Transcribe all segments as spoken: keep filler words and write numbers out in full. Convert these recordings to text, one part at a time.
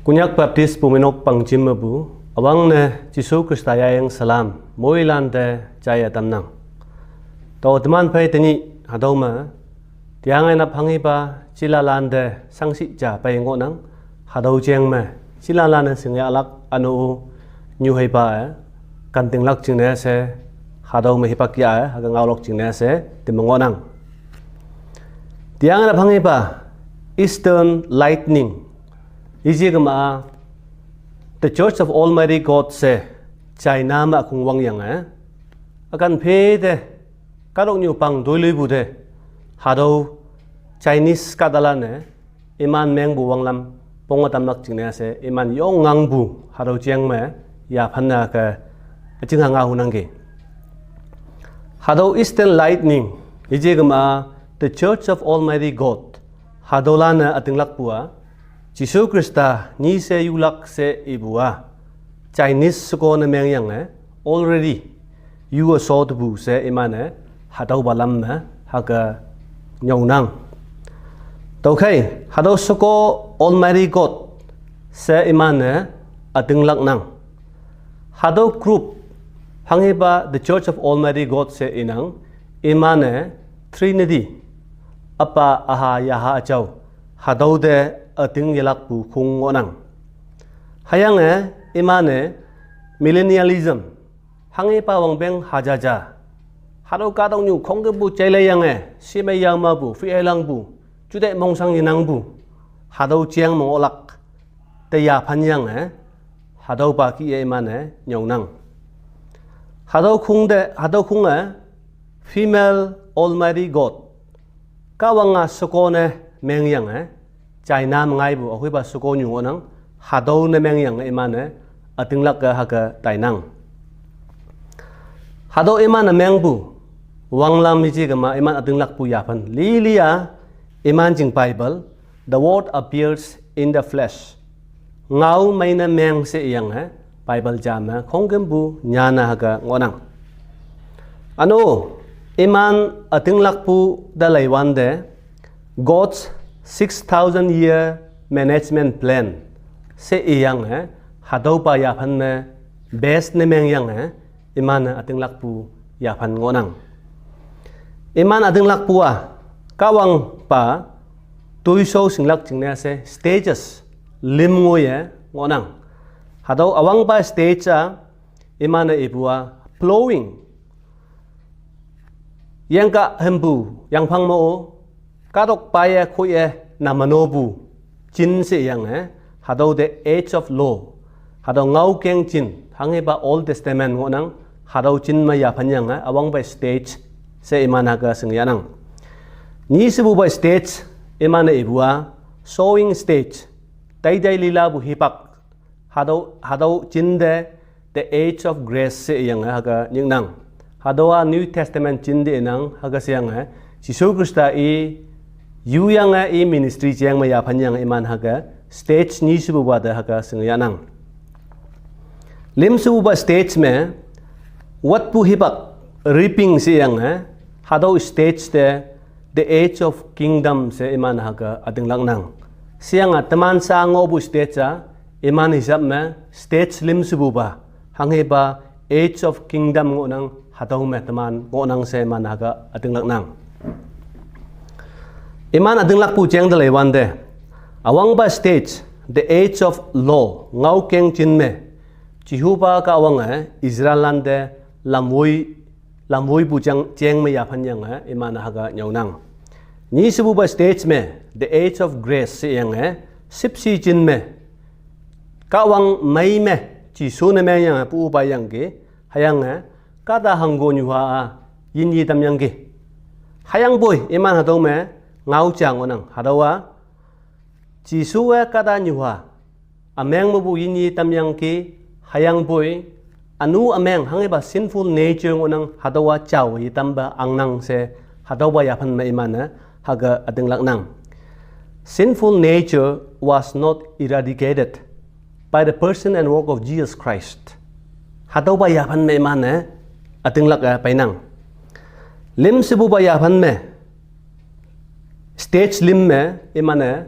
Konyak Baptist Bumeinok Pangjim mepu üwangne Jesu Khrista yayang salam moilante jaiye tamnang. Tao teman phei tenyih hatüo me tiange nap hanghipa jilalante shangshih ja pei ngohnang. Hatüo jeng me jilalan-e shingyahlak üne-o nyuheipa-e kantinglak jingne she, hatüo me hipak ya-e hüke ngaolok jingne she teme ngohnang. Tiange nap hanghipa Eastern Lightning, yeje kema-a The Church of Almighty God she China me ükong wangyange, ükan phe te kahtoknyu pang toiloipu te, hatüo Chinese kahtalan-e iman mengpu wanglam ponge tamlak jingne she iman yong ngangpu hatüo jeng me yaphanne ke üjingha ngao hunangki. Hatüo Eastern Lightning, yeje kema-a The Church of Almighty God, hatüolan-e ütinglakpu-a Jesu Khrista nyi she yulak she ipu-a Chinese sheko ne mengyange, already yu-e shotepu she iman-e hatüopa lam me hüke nyüonang. Tüokhei hatüo sheko Almighty God she iman-e ütinglaknang. Hatüo group hanghipa The Church of Almighty God she inang, iman-e Trinity, Üpa, Üha, Yaha, Üjao, hatüo te üting yelakpu khong ngohnang. Hüyange iman-e millennialism, hanghipa wangpeng haja ja, hatüo kahtoknyu khongkepu jaileyange shimei yangmepu, fei-e langpu, jute mongshang yenangpu, hatüo jeng me ngohlak te yaphanyange, hatüopa kih-e iman-e nyüonang. Hatüo khong te, hatüo khong-e Female Almighty God, Kahwang-a sheko ne mengyange, China me ngaipu ühoipa shekonyu ngohnang. Hatüo ne mengyange iman-e ütinglak-e hüke tainang. Hatüo iman-e mengpu wanglam, yeje kema iman ütinglakpu yaphan lili-a iman jing Bible, The Word Appears in the Flesh, ngao mei ne meng she iyange Bible ja me khongkümpu nyanne hüke ngohnang. Üne-o iman ütinglakpu te leiwante, God's six thousand year management plan she iyange, hatüopa yaphan me best ne mengyange iman-e ütinglakpu yaphan ngohnang. Iman ütinglakpu-a Kahwangpa toishao shinglak jingne she stages lim ngoiye ngohnang. Hatüo üwangpa stage-a iman-e ipu-a plowing, yengkah hempu yangphang me-o, kahtokpa-e khoiye namanopu jin she iyange, hatüo the age of law, hatüo ngaokeng jin, hanghipa Old Testament ngohnang, hatüo jin me yaphanyange üwangpa stage she iman hüke shingyahnang. Nyishepupa stage iman-e ipu-a sowing stage, taitai lilapu hipak, hatüo, hatüo jinte the age of grace she iyange hüke nyiknang. Hatüowa New Testament jinte inang, hüke sheyange Jesu Khrista i yuyange i ministry jeng me yaphanyange iman hüke stage nyishepupa te hüke shingyahnang. Limshepupa stage me watpu hipak, reaping she iyange, hatüo stage te the age of kingdom she iman hüke ütinglaknang. Sheyange teman sha ngohpu stage-a, iman hisap me stage limshepupa, hanghipa age of kingdom ngohnang, hatüo me teman ngohnang she iman hüke ütinglaknang. Iman ütinglakpu jeng te leiwante, üwangpa stage the age of law, ngaokeng jin me Jehovah Kahwange Israellante lamwoi, lamwoipu jeng, jeng me yaphanyange iman hüke nyüonang. Nyishepupa stage me the age of grace she iyange, shüpshe jin me Kahwang mei me Jesu ne mengyange pupa yangki, hüyange kahta hangko nyuha-a yinye tamyangki. Hüyangpoi iman hatüo me ngao ja ngohnang, hatüowa Jesu-e kahta nyuha ümeng mepu yinye tamyangki, hüyangpoi ünu ümeng hanghipa sinful nature ngohnang, hatüowa jao yetampa angnang she, hatüopa yaphan me iman-e hüke ütinglaknang. Sinful nature was not eradicated by the person and work of Jesus Christ. Hatüopa yaphan me iman-e ütinglak-e peinang. Limshepupa yaphan me, stage lim me iman-e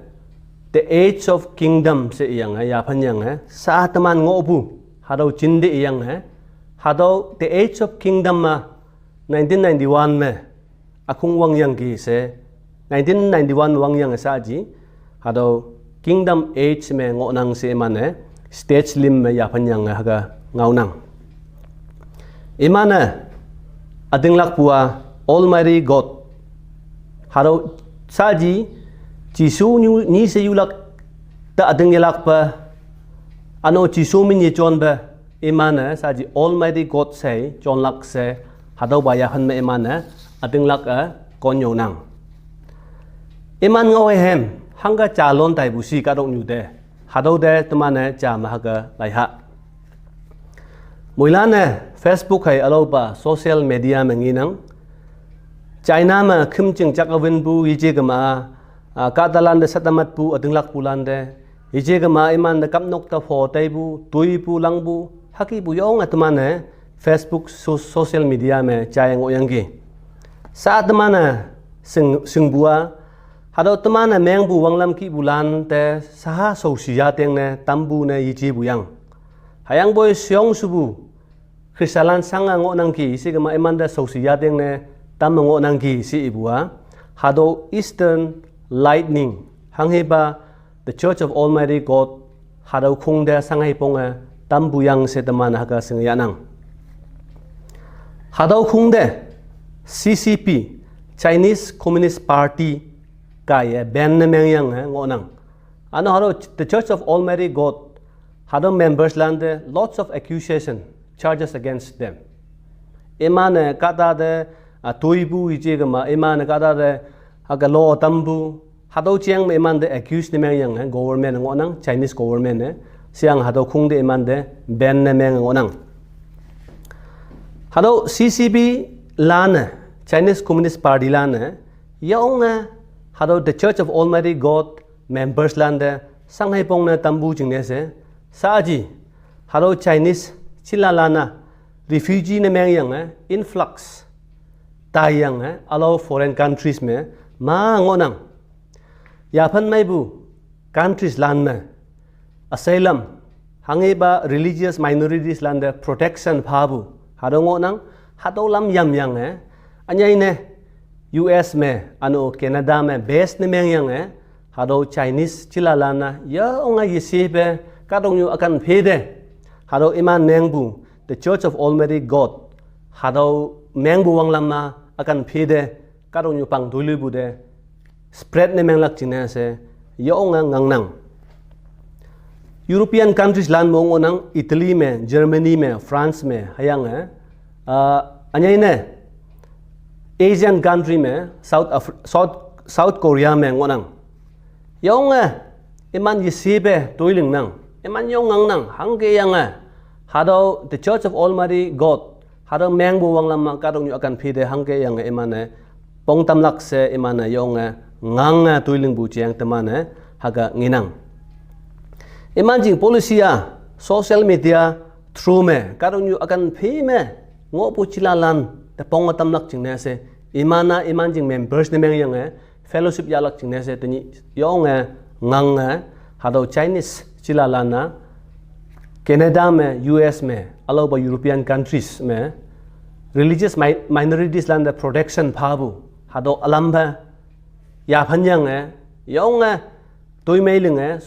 The Age of Kingdom she iyange, yaphan yange, sa teman ngohpu, hatüo jinte iyange, hatüo The Age of Kingdom me nineteen ninety-one me ükhong wangyangki she, nineteen ninety-one wangyang saji, hatüo Kingdom Age me ngohnang she iman-e stage lim me yaphan yange hüke ngaonang. Iman-e ütinglakpu-a Almighty God, hatüo saji, Jesu nyu ni she yulak te üting yelakpe, üno Jesu min yejonpe, iman-e saji Almighty God she jonlak she, hatüopa yaphan me iman-e ütinglak-e konnyüonang. Iman ngao-e hem, hangke jalon taipu shi kahtoknyu te, hatüo te teman-e ja me hüke laiha. Moilan-e Facebook hei ülaopa social media me ngenang, China me khümjing jak üwinpu yeje kema-a, kahtalante satamatpu ütinglakpulante, yeje kema-a imante kapnok te pho teipu, toipu langpu, hükepu yonge teman-e Facebook, social media me jaiye ngohyangki. Sa teman-e shing, shingpu-a, hatüo teman-e mengpu wanglam kihpulan te saha shaoshi yatengne tampu ne yejepu yang. Hüyangpoi shongshupu Khristalan shange ngohnangki she kema imante shaoshi yatengne tamme ngohnangki she ipu-a, hatüo Eastern Lightning, hanghepa The Church of Almighty God, hatüo khongte shanghe ponge tampu yang she teman hüke shinge yahnang. Hatüo khongte C C P, Chinese Communist Party kaiye ban ne mengyange ngohnang. Üno hatüo The Church of Almighty God, hatüo members lante lots of accusation, charges against them. Iman-e kahta te, a, toipu yeje kema, iman-e kahta te hüke lo tampu, hatüo jeng me imante accuse ne mengyange government ngohnang, Chinese government-e, sheyange hatüo khongte imante ban ne meng ngohnang. Hatüo C C P lan-e, Chinese Communist Party lan-e, yonge hatüo The Church of Almighty God members lante shanghe pongne tampu jingne she, saji, hatüo Chinese chilalan-a refugee ne mengyange influx taiyange ülao foreign countries me ma ngohnang. Yaphan meipu countries lan me asylum, hanghepa religious minorities lante protection phapu, hatüo ngohnang, hatüo lam yamyange, ünyei ne U S me, üno Canada me base ne mengyange, hatüo Chinese chilalan-a yonge yeshepe kahtoknyu ükan phete, hatüo iman mengpu The Church of Almighty God, hatüo mengpu wanglam-a ükan phete, kahtoknyu pang toiluipu te spread ne menglak jingne she yonge ngangnang. European countries lan me ngohnang, Italy me, Germany me, France me, hüyange, a, ünyei ne Asian country me, South Af-, South, South Korea me ngohnang. Yonge iman yeshepe toilingnang, iman yong ngangnang, hangkeyange hatüo The Church of Almighty God, hatüo mengpu wanglam-a kahtoknyu ükan phete hangkeyange iman-e pong tamlak she iman-e yonge ngange toilingpu jeng teman-e hüke ngenang. Iman jing policy-a social media through me kahtoknyu ükan phe me ngohpu chilalan te ponge tamlak jingne she, iman-a iman jing members ne mengyange fellowship yahlak jingne she tenyih yonge ngange, hatüo Chinese chilalan-a Canada me, U S me, ülaopa European countries me religious mi-, minorities lante protection phapu, hatüo ülam phe yaphan yange yonge toimei linge,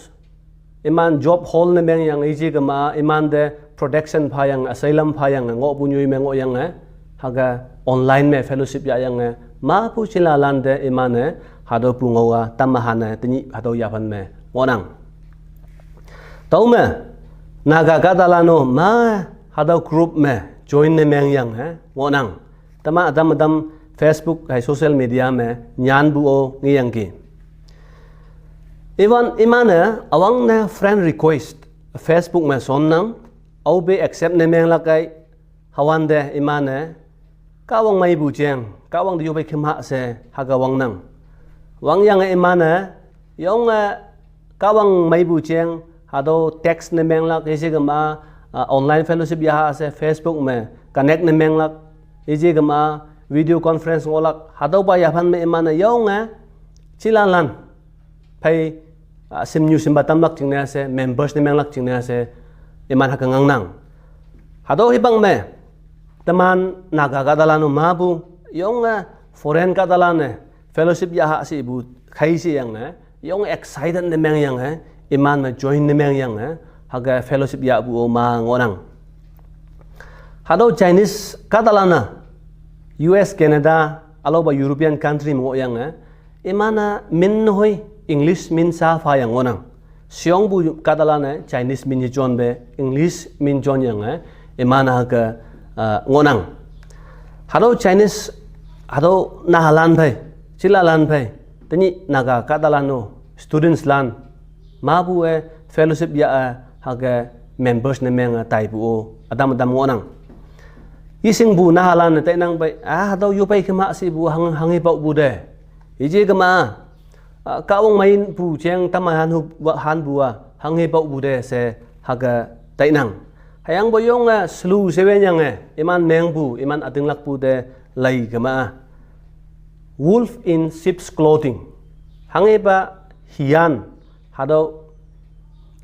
iman job hall ne mengyange yeje kema, imante protection phayange, asylum phayange, ngohpu nyoi me ngohyange, hüke online me fellowship yahyange mapu chilalan te iman-e hatüopu ngao-a tamme hane tenyih hatüo yaphan me ngohnang. Tüome Naga kahtalan-o ma hatüo group me join ne mengyange ngohnang. Teman ütam ütam Facebook hei social media me nyanpu-o ngeyangki. Iman, iman-e üwangne friend request Facebook me shonnang, aope accept ne menglak kei, hüwante iman-e Kahwang meipu jeng, Kahwang te yope kemha she hüke wangnang. Wangyange iman-e yonge Kahwang meipu jeng, hatüo text ne menglak, yeje kema, a, online fellowship yaha she Facebook me connect ne menglak, yeje kema video conference ngohlak, hatüopa yaphan me iman-e yonge chilalan phei ah, simnyu simba tamlak jingne she, members ne menglak jingne she, iman hüke ngangnang. Hatüo hipak me, teman Naga kahtalan-o mepu, yonge foreign kahtalan-e, fellowship yah ha shepu, khai sheyange, yonge excited ne mengyange, iman me join ne mengyange, hüke fellowship yahpu-o ma ngohnang. Hatüo Chinese kahtalan-a, U S, Canada, ülaopa European country me ngohyange, iman-a min hoi English min sha phayang ngohnang. Shiyongpu kahtalan-e Chinese min yejonpe English min jonyange, iman-a hüke, ah, ngohnang. Hatüo Chinese, hatüo nahalan phei, chilalan phei, tenyih Naga kahtalan-o, studentslan, mepu-e fellowship yah-e hüke members ne menge taipu-o ütam ütam ngohnang. Yeshingpu nahalan-e tainang pei, ah, hatüo yopei kema shepu hang, hanghepaopu te. Yeje kema, ah, Kahwang meipu jeng tamai hanhu, hanpu-a hanghepaopu te she hüke tainang. Hüyangpoi yonge selu shewenyange, iman mengpu, iman ütinglakpu te lei kema. Wolf in sheep's clothing. Hanghepa hiyan, hatüo,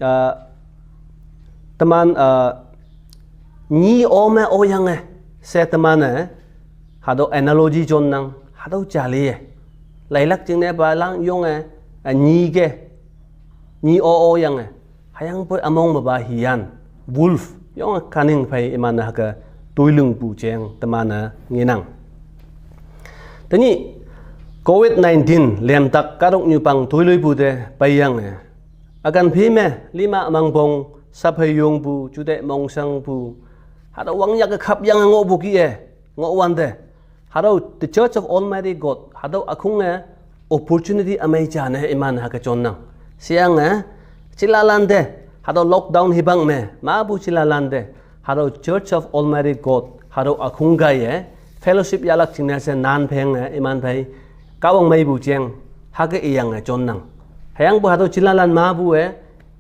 ah, teman, ah, nyi-o me oyange, she teman-e, hatüo analogy jonnang, hatüo jaliye. Leilak jingne pa lang yonge, ah, nyi ke, nyi-o oyange. Hüyangpoi ümong mepa hiyan, wolf, yonge cunning phei iman-e hüke toilingpu jeng teman-e ngenang. Tenyih, covid nineteen lemtak kahtoknyu pang toiloipu te peiyange, ükan phi me lima mangpong, saphei yongpu, jute mongshangpu, hatüo wangyake khapyange ngohpu kih-e, ngohwante, hatüo The Church of Almighty God, hatüo ükhong-e opportunity ümei ja ne iman hüke jonnang. Sheyange, chilalan te, hatüo lockdown hipak me mepu chilalan te, hatüo Church of Almighty God, hatüo ükhong kaiye fellowship yahlak jingne she nan phenge iman phei Kahwang meipu jeng hüke iyange jonnang. Hüyangpoi hatüo chilalan mepu-e,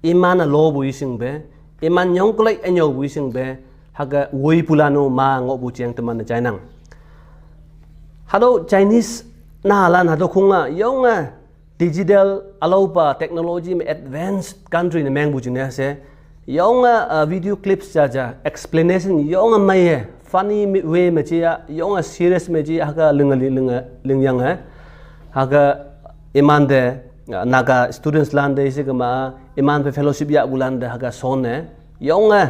iman-e lopu yeshingpe, iman nyongkelei ünyüopu yeshingpe, hüke woipulan-o ma ngohpu jeng teman-e jainang. Hatüo Chinese nahalan hatüo khong-a yonge digital ülaopa technology me advanced country ne mengpu jingne she, yonge, ah, video clips ja ja explanation yonge meiye funny me, way me ja, yonge serious me ja hüke linge li-, linge lingyange, hüke imante, ah, Naga studentslan te she kema, iman phei fellowship yahpulan te hüke shonne, yonge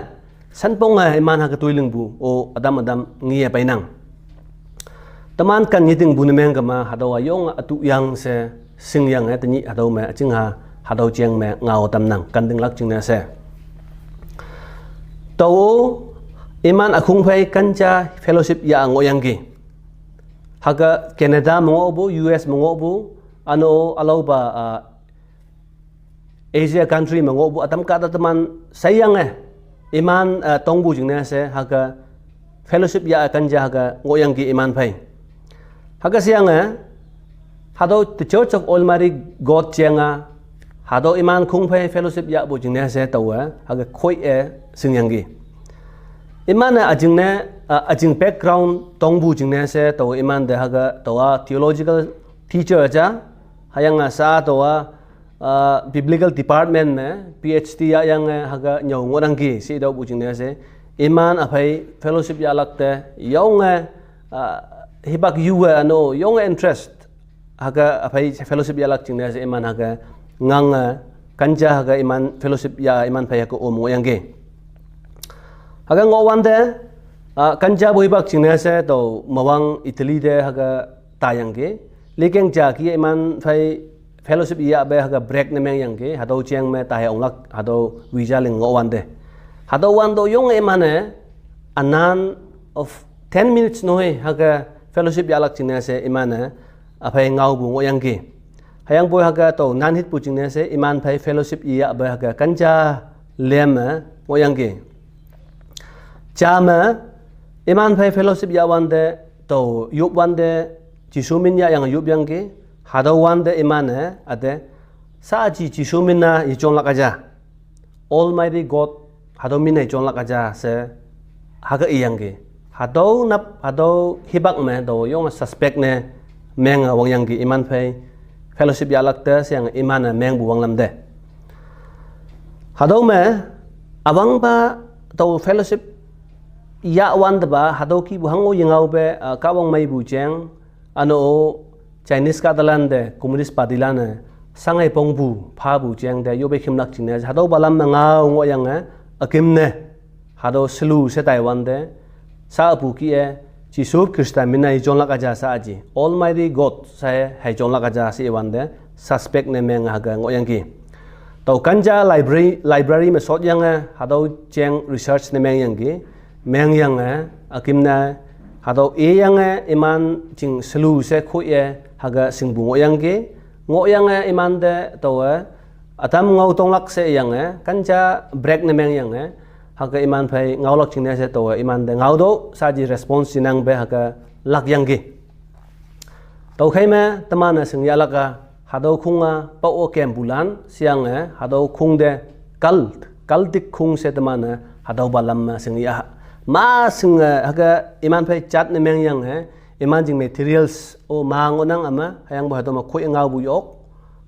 shanponge iman hüke toilingpu-o ütam ütam ngeye peinang. Teman kan nyetingpu ne meng kema hatüowa yonge ütu yang she shingyange tenyih hatüo me üjingha hatüo jeng me ngao tamnang kan tinglak jingne she. Tao-o iman ükhong phei kanja fellowship yah ngohyangki. Hüke Canada me ngohpu, U S me ngohpu, üno ülaopa, ah, Asia country me ngohpu ütam kahta teman sheyange, iman, ah, tongpu jingne she hüke fellowship yah kanja hüke ngohyangki iman phei. Hüke sheyange, hatüo The Church of Almighty God jeng-a, hatüo iman khong phei fellowship yahpu jingne she taowe hüke khoi-e shingyangki. Iman-e üjingne, ah, üjing background tongpu jingne she taowe imante hüke taowa theological teacher ja, hüyange sha taowa, ah, biblical department me P H D yahyange hüke nyüo ngohnangki she taopu jingne she, iman üphei fellowship yahlak te yonge, ah, hipak yuwe üno yonge interest hüke üphei fellowship yahlak jingne she iman hüke ngange, kanja hüke iman fellowship yah iman phei hüke om ngohyangki. Hüke ngohwante, ah, kanjapu hipak jingne she tao mewang Italy te hüke tayangki. Likeng ja kih-e iman phei fellowship yahpe hüke break ne mengyangki, hatüo jeng me tahe onglak hatüo visa ling ngohwante. Hatüo wante yonge iman-e, a nan of ten minutes noi hüke fellowship yahlak jingne she iman-e, üphei ngaopu ngohyangki. Hüyangpoi hüke tao nan hitpu jingne she iman phei fellowship yeyahpe hüke kanja lem me ngohyangki. Ja me, iman phei fellowship yahwante, tao yopwante, Jesu min yahyange yopyangki, hatüo wante iman-e, üte, saji Jesu min-a yejonglak aja. Almighty God, hatüo min-e yejonglak aja she, hüke iyangki. Hatüo nap, hatüo hipak me, tao yonge suspect ne, menge wangyangki iman phei, fellowship yahlak te, sheyange iman-e mengpu wanglam te. Hatüo me, üwangpa tao fellowship yahwante pa, hatüo kihpu hango yengaope, ah, Kahwang meipu jeng, üne-o Chinese kahtalante, Communist Party lan-e, shangai pongpu, phapu jeng te, yope khümlak jingne, hatüopa lam me ngao ngohyange, üküm ne, hatüo shelu she taiwante, shapu kih-e, Jesu Khrista min-e jonlak üja sha ji, Almighty God she hei jonlak üja she iwante, suspect ne meng hüke ngohyangki. Tao kanja library, library me shotyange, hatüo jeng research ne mengyangki, mengyange, üküm ne, hatüo iyange, iman jing shelu she khoiye, hüke shingpu ngohyangki, ngohyange, imante, taowe, ütam ngao tonglak she iyange, kanja break ne mengyange, hüke iman phei ngaolak jingne she taowe, imante ngaotüoh, sha ji response jinangpe hüke lakyangki. Tüokhei me, teman-e shingyahlak-a, hatüo khong-a, pao-o kempulan, sheyange, hatüo khong te, cult, cultic khong she teman-e, hatüopa lam me shingyaha. Ma shinge, hüke iman phei jat ne mengyange, iman jing materials, o ma ngohnang üme, hüyangpoi hatüo me khoi ngaopu yok,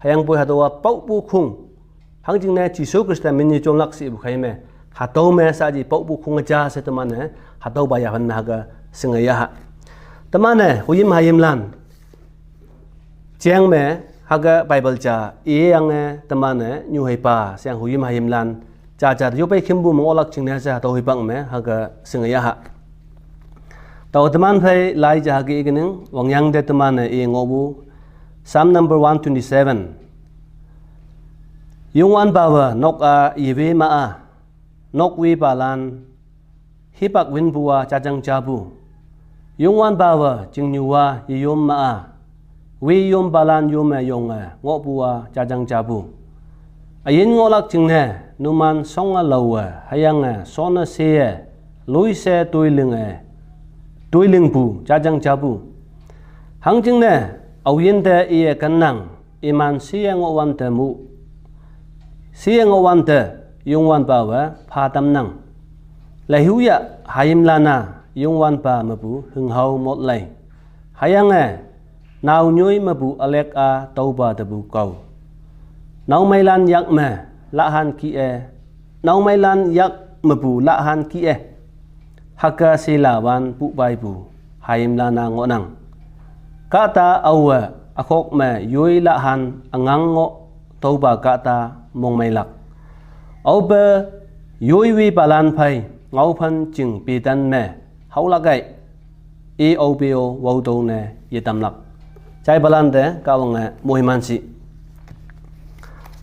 hüyangpoi hatüowa paopu khong. Hangjingne Jesu Khrista min-e jonlak shepu khei me, hatüo me sha ji paopu khong ja she teman-e, hatüopa yaphan me hüke shingyaha. Teman-e, hoyim hayimlan. Jeng me, hüke Bible ja, iyange, teman-e, nyuheipa, sheyange hoyim hayimlan, jaja, yope khümpu me ngohlak jingne she hatüo hipak me, hüke shingyaha. Tao teman phei lai ja hüke ikening, wangyang te teman-e i ngohpu, Psalm number one twenty-seven. Youngwanpawe nok-a yewe ma-a, nok wipalan, hipak winpu-a jajang japu. Youngwanpawe chingnyu-a yeyom ma-a, wi yompalan yome yonge ngohpu-a jajang japu. Üyin ngohlak jingne, numan shonge laowe, hüyange shonne sheye, loishe toilinge, toilingpu jajang japu. Hangjingne, aoyinte iye kennang, iman sheye ngohwante mu. Sheye ngohwante, Youngwanpawe pha tamnang. Leihuya hayimlan-a, Youngwanpa mepu hünghao mot lei. Hüyange, nao nyoi mepu ülek-a taopa tepu kao. Naomeilan yak me, lahan kih-e. Naomeilan yak mepu lahan kih-e. Hüke shelawan pupaipu, hayimlan-a ngohnang. Kahta aowe, ükhok me yoi lahan üngang ngoh, tüopa kahta mongmeilak. Aope, yoi wipalan phei, ngaophen jing petan me, haolak ei, i aope-o waotüo ne yetamlak. Jaipalante Kahwange moiman shi.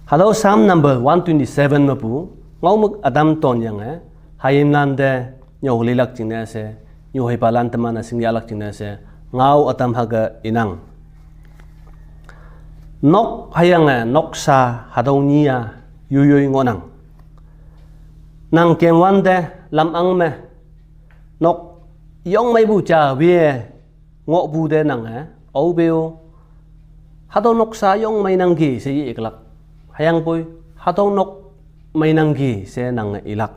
Hatüo Psalm number one twenty-seven mepu, ngaomük ütam tonyange, hayimlante, nyüolilak jingne she, nyuheipalan teman-e shingyahlak jingne she, ngao ütam hüke inang. Nok hüyange noksha hatüo nyi-a yoiyoi ngohnang. Nang kengwante lam ang me, nok yong meipu ja wie ngohpu te nange, aope-o, hatüo noksha yong meinangki she ye-iklak. Hüyangpoi, hatüo nok meinangki she nange ilak.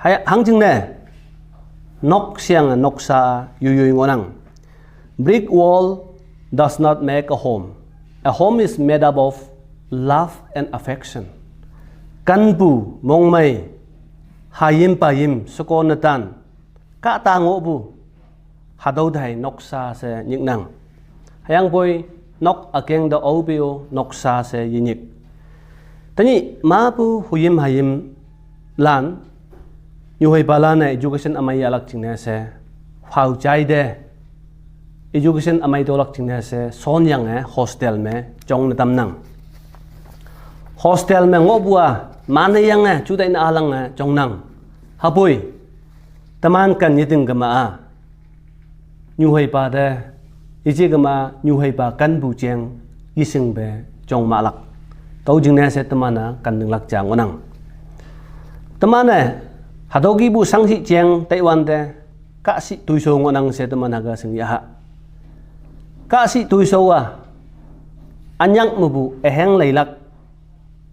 Hüya-, hangjingne, nok sheyange noksha yoiyoi ngohnang. Brick wall does not make a home. A home is made up of love and affection. Kenpu, mongmei, hayim payim, sheko netan, kahta ngohpu, hatüo tei noksha she nyiknang. Hüyangpoi nok ükeng te aope-o noksha she yenyik. Tenyih mapu hoyim hayimlan, nyuheipalan-e education ümei yahlak jingne she, phao jaite, education ümei tolak jingne she, shonyange hostel me jongne tamnang. Hostel me ngohpu-a, manne yange, juteine ülange jongnang. Hüpoi, teman ken yeting kema-a, nyuheipa te, yeje kema nyuheipa kenpu jeng, yeshingpe jong mahlak. Tüo jingne she teman-a kentinglak ja ngohnang. Teman-e, hatüo kihpu shangshih jeng taiwante, kahshih toishao ngohnang she teman hüke shingyaha. Kahshih toishao-a, ünyak mepu üheng leilak.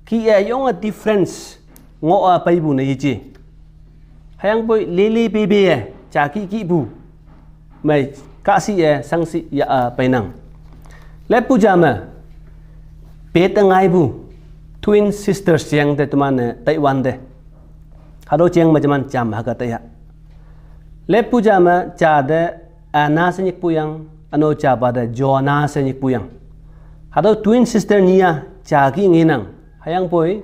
Kih-e yonge difference ngoh-a peipu ne yeje. Hüyangpoi lili pipi-e, ja kih kihpu. Mei kahshih-e, shangshih yah-a peinang. Leppu ja me, pete ngaipu. Twin sisters jeng te teman-e taiwante. Hatüo jeng me jeman jam hüke taiya. Leppu ja me ja te Anna she nyikpu yang, üno japa te Joanna she nyikpu yang. Hatüo twin sister nyi-a ja kih ngenang. Hüyangpoi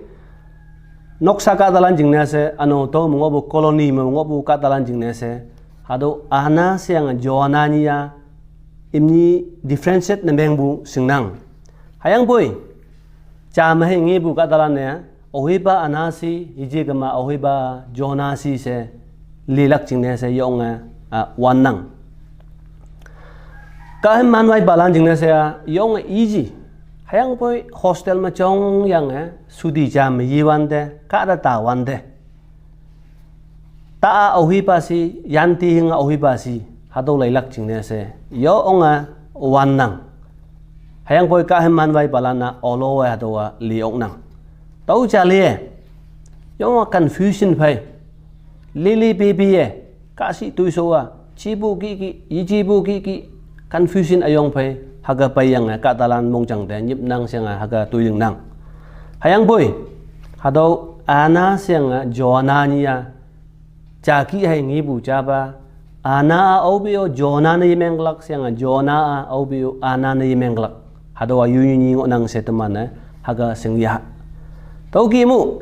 noksa kahtalan jingne she, üno tüo me ngohpu colony me ngohpu kahtalan jingne she, hatüo Anna sheyange Joanna nyi-a imni differentiate ne mengpu shingnang. Hüyangpoi ja me hei ngepu kahtalan-e aohipa Anna she, yeje kema aohipa Joanna she she lilak jingne she yonge, ah, wannang. Kahhim manwaipalan jingne she-a yonge yeje. Hüyangpoi hostel me jongyange, eh, sudi ja me yewante, kahta tawante. Ta-a aohipa she, yanti hing aohipa she, hatüo leilak jingne she yonge wannang. Hüyangpoi kahhim manwaipalan-a olo-e hatüowa li oknang. Tüo ja le-e yonge confusion phei, lili pipi-e, kahshih toisho-a, jipu kihkih, yejepu kihkih, confusion üyong phei hüke peiyange kahtalan mongjang te nyipnang sheyange hüke toilingnang. Hüyangpoi hatüo Anna sheyange Joanna nyi-a ja kih hei ngepu japa, Anna-a aope-o Joanna ne yemenglak sheyange Joanna-a aope-o Anna ne yemenglak. Hatüowa yunyu nyi ngohnang she teman-e hüke shingya. Tüokih mu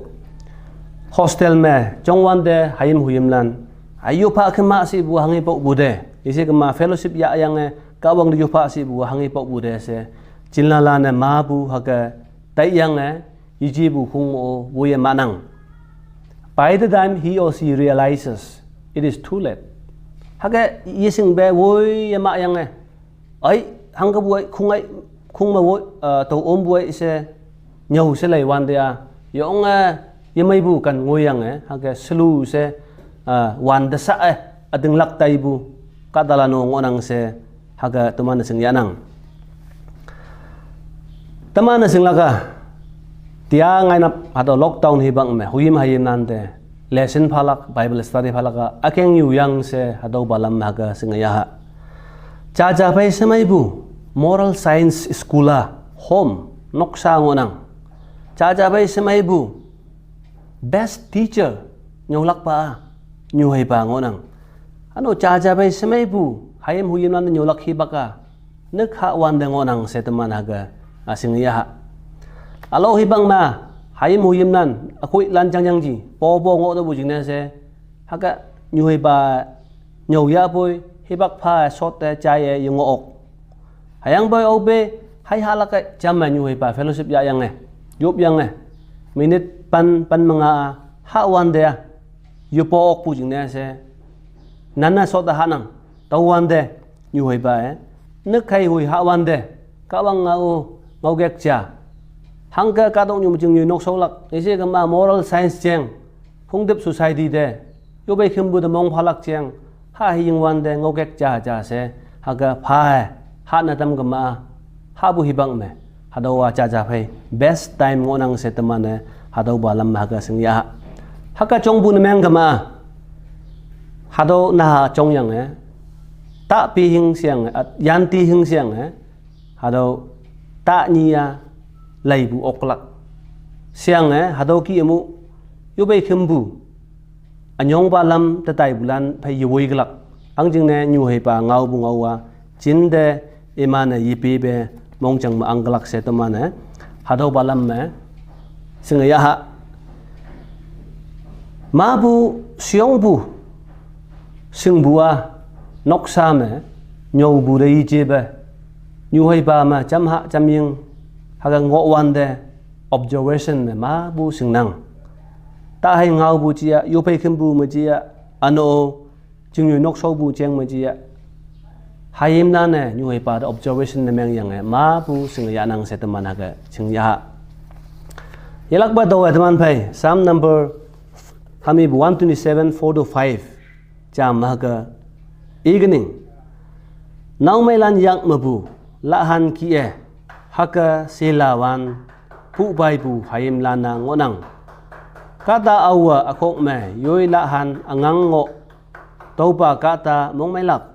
hostel me jongwante hayim huyimlan, ai yopha kema shepu hanghe pokpu te, yeje kema fellowship yahyange Kahwang te yopha shepu hanghe pokpu te she, jinlalan-e mapu hüke taiyange, yejepu khong mo-o woiye mahnang. By the time he or she realizes, it is too late. Hüke yeshingpe woiye mahyange, ai, hangkepu ai, khong ai, khong me woi, ah, tao ompu ai she, nyüo she leiwante-a, yonge yemeipu ken ngoiyange, hüke shelu she, ah, wante sha-e, ütinglak taipu kahtalan-o ngohnang she hüke teman-e shingyahnang. Teman-e shinglak-a, tia ngainap hatüo lockdown hipak me, huyim hayimlan te lesson phalak, Bible study phalak-a, ükeng yuyang she hatüopa lam hüke shingyaha. Jaja phei shemeipu, moral science school-a, home, noksa ngohnang. Jaja phei shemeipu, best teacher, nyüolakpa-a, nyuheipa ngohnang. Üno jaja phei shemeipu, hayim huyimlan nyüolak hipak-a, nük hahwante ngohnang she teman hüke, ah, shingyaha. Ülao hipak me, hayim huyimlan, ükoilan jangyangji, popo ngoh tüopu jingne she, hüke nyuheipa nyüo yahpoi, hipak pha-e shot te jaiye yengoh ok. Hüyangpoi aope, hei hahlak-e jam me nyuheipa fellowship yahyange, yopyange, minute pen, pen me nga-a, hahwante-a, yepo okpu jingne she, nan-e shot te hahnang, tüowante, nyuheipa-e, nük khei hoi hahwante, Kahwang ngao, ngaokek ja. Hangke kahtoknyu me jingnyoi nokshaolak, yeje kema moral science jeng, hongtip society te, yopei khümpu te mong phalak jeng, ha heyingwante ngaokek ja ja she, hüke pha-e, hane tam kema, hahpu hipak me, hatüowa jaja phei best time ngohnang she teman-e, hatüopa lam hüke shingyaha. Hüke jongpu ne meng kema, hatüo naha jongyange, tahpi hing sheyange, ah, yanti hing sheyange, hatüo ta nyi-a leipu oklak sheyange, hatüo kih-e mu, yopei khümpu, ünyongpa lam te taipulan phei yewoiklak. Hangjingne nyuheipa ngaopu ngao-a, jinte iman-e yepepe mongjang me angklak she teman-e, hatüopa lam me, shingyaha. Mapu, sheyongpu, shingpu-a, noksa me, nyüopu te yejepe, nyuheipa me, jamha, jamying, hüke ngohwante, observation me, mapu shingnang. Ta hei ngaopu ja, yopei khümpu me ja, üno, jingnyoi nokshaopu jeng me ja. Hayimlan-e nyuheipa te observation ne mengyange, mapu shingyahnang she teman hüke shingyaha. Yelakpa taowe teman phei, Psalm number, hamipu one twenty-seven, four to five. Jam hüke, evening. Naomeilan yak mepu, lahan kih-e, hüke shelawan, pupaipu hayimlan-a ngohnang. Kahta aowe ükok me, yoi lahan üngang ngoh, tüopa kahta mongmeilak.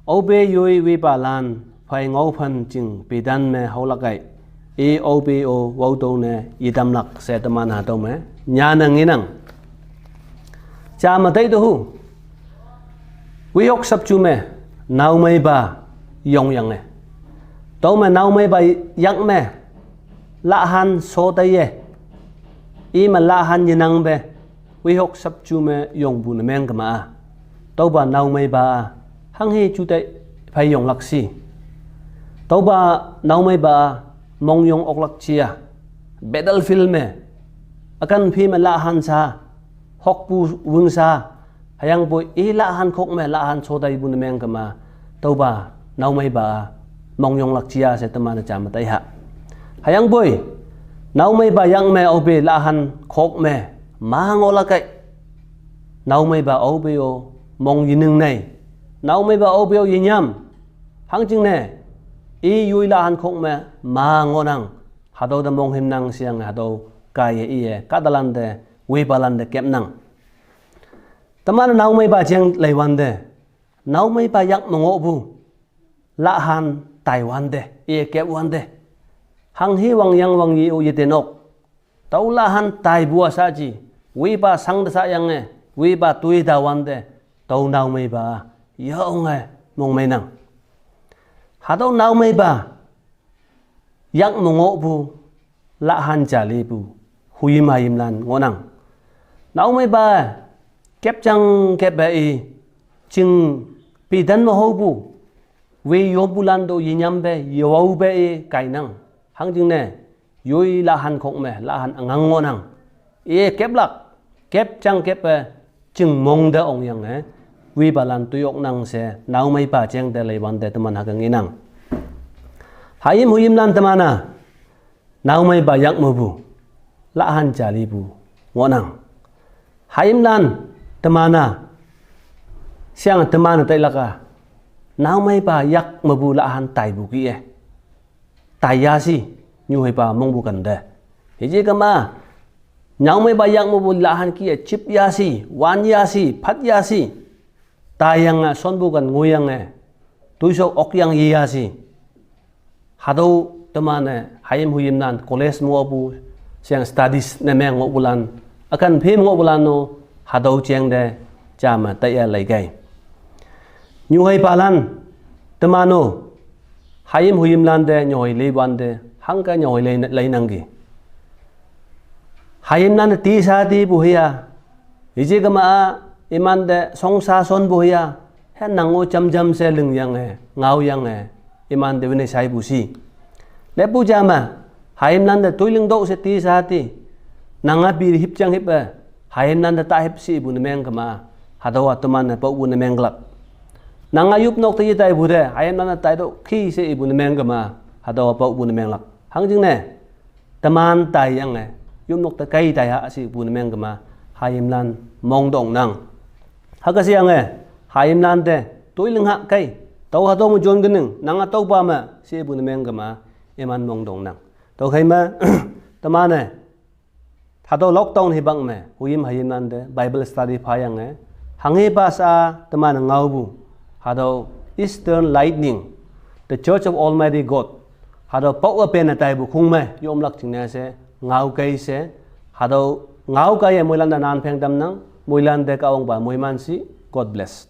Aope yoi wepalan, phei ngaophen jing petan me haolak-ei. E O P O wau tone yitamlak se teman hatome nyane ngenang. Jame tai tohu. Wihok sapchu me naomeipa yongyange. Tome naomeipa yak me lahan sotaiye. Ime lahan yenangpe wihok sapchu me yongpu nemeng kema-a. Tüopa naomeipa-a hanghe jutai phei yonglak shi. Tüopa naomeipa-a mongyong oklak jia. Battlefield me, ükan phi me lahan sha, hokpu wüng sha, hüyangpoi i lahan khok me lahan sotaipu nemeng kema. Tüopa naomeipa-a mongyonglak jia she teman-e jame tai ha. Hüyangpoi naomeipa yak me aope lahan khok me ma ngohlak kei. Naomeipa aope-o mong yening nei. Naomeipa aope-o yenyam. Hangjingne i yoi lahan khok me ma ngohnang. Hatüo te monghümnang sheyange hatüo kaiye iye kahtalante, wepalante kepnang. Teman naomeipa jeng leiwante, naomeipa yak me ngohpu lahan taiwante, iye kepwante, hanghe wangyang wangye-o yetenok. Tüo lahan taipu-a shaaji, wepa shangte shayange, wepa toi tawante, tüo naomeipa yonge mongmeinang. Hatüo naomeipa yak me ngohpu lahan jalipu hoyim hayimlan ngohnang. Naomeipa kepjang keppe i, ching pidan me haopu, we yoppulan to yenyampe yewaope i kainang. Hangjingne yoi lahan khok me lahan üngang ngohnang. I keplak, kepjang keppe chingmong te ongyange wepalan toiyoknang she naomeipa jeng te leiwante teman hüke ngenang. Hayim hoyimlan teman-a naomeipa yak mepu lahan jalipu ngohnang. Hayimlan teman-a, sheyange teman-e tailak-a, naomeipa yak mepu lahan taipu kih-e taiya shi, nyuheipa mongpu kente. Hije kema, naomeipa yak mepu lahan kih-e jipya shi, wanya shi, phatya shi, taiyange shonpu ken ngoiyange toishao okyang yeya shi. Hatüo teman-e hayim hoyimlan college me ngohpu, sheyange studies ne meng ngohpulan, ükan phe me ngohpulan-o, hatüo jeng te jame taiya leikei. Nyuheipalan, teman-o, hayim hoyimlan te nyuhei leiwante hangke nyuhei lei, leinangki. Hayimlan te tisha tipu hiya, hije kema-a imante shongsha shonpu hiya, he nang-o jamjam she lingyange ngaoyange imante wine shaipu shi. Leppu jame, hayimlan te toiling tüoh she tisha ti, nang-a pi hipjang hip-e hayimlan te ta hip she ipu nemeng kema. Hatüowa teman-e paopu nemenglak. Nang-a yopnok te yetaipu te hayimlan te taitüoh kih she ipu nemeng kema. Hatüowa paopu nemenglak. Hangjingne teman taiyange yopnok te kei taiha she ipu nemeng kema, hayimlan mongtongnang. Hüke sheyange hayimlan te toiling ha kei, tao hatüo me jon kening, nang-a tüopa me she ipu nemeng kema, iman mongtongnang. Tüokhei me teman-e hatüo lockdown hipak me hoyim hayimlan te Bible study phayange, hanghepa sha teman-e ngaopu hatüo Eastern Lightning, The Church of Almighty God, hatüo paowe penne taipu khong me yomlak jingne she ngaokei she, hatüo ngaokeiye moilan te nan pheng tamnang. Moilan te Kahwangpa moiman shi. God bless.